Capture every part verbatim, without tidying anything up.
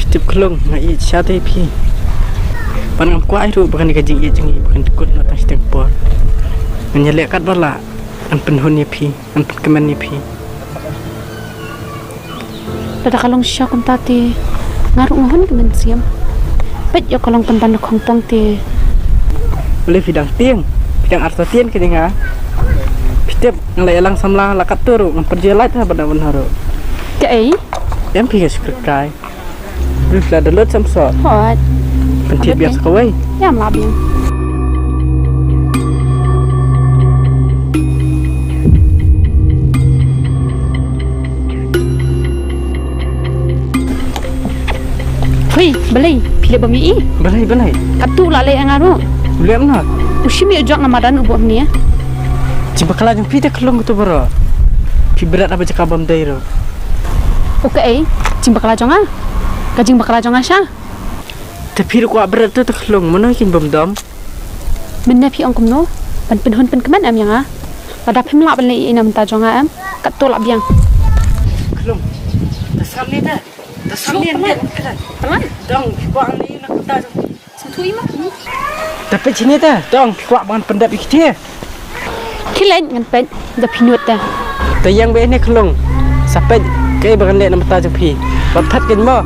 Tip Khlung, nga ïeit shisha te ïa phi. Bad ngam kwah ruh ba kane ka jingïeit jong ngi ba kan dkut noh tang shiteng por. Ngan ïaleh katba lah, ngan pynhun ïa phi, ngan pynkmen ïa phi. Lada ka long shisha kumta te, nga ruh nga hun ka mynsiem. Peit ïoh ka long pynban na khongpong te. Balei phi dang tieng? Phi dang artatien kane nga. Phi tip, nga la ïalang samla la katto ruh, ngam pynjah lait ha bad na bynha ruh. Kaei? Em phi ka shu kyrkai. Rus la da lut samsot. Hot. Pyntip biang sa kawei. Ïa, mla biang. Hui, balei? Phi leh bym ïohi? Balei, balei? Katto la leh ïa nga ruh. Leh ma nga. U shim ïa u jok na madan u buh hangne. Jingbakla jong phi te Khlung kato baroh. Phi bret ha ka jaka bym dei ruh. O kaei, jingbakla jong nga. Ka jingbakla jong nga sha. Te phi ruh kwah bret te Khlung, mano kin bym dom? Mynne phi ong kumno, ban pynhun pynkmen em ïa nga. Lada phim lah ban leh ei na bynta jong nga em, katto lah biang. Khlung, ta samne te. Ta samne te. Dong, phi kwah leh ei na bynta jong phi. Sngewthuh i ma. Ta peit shane te. Dong, phi kwah ban pyndep ïa ki te. Khie leit ngan peit da phi nud te. Te ïeng beit hangne Khlung. Sa peit kaei ba ngan leh na bynta jong phi. Ban phet kein mo.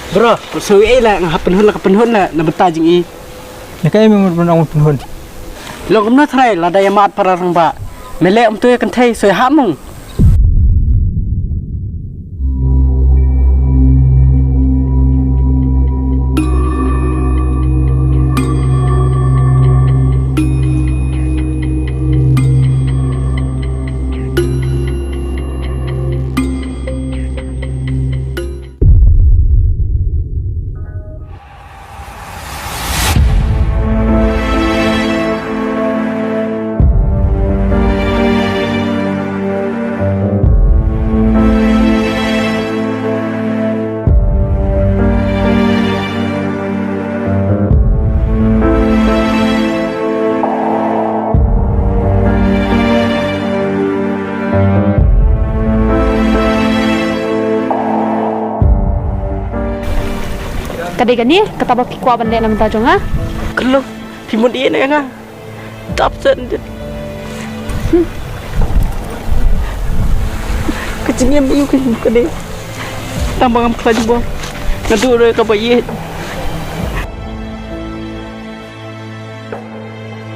Bro, sa ei la nga hap pynhun la ka pynhun la na bynta jong i. Na kaei me mut ban ong pynhun? Long kumno trai lada ïa mad para rangbah. Me leh um tu ïa kynthei soi ha mung. Ka dei kane kata ba phi kwah ban leh na bynta jong nga? Khlung, phi mut ïa nga. Dap sen. Ka jingim ïa u ka dei tang ba ngam khlaiñ bor. Nga duh ruh kaba ïeit.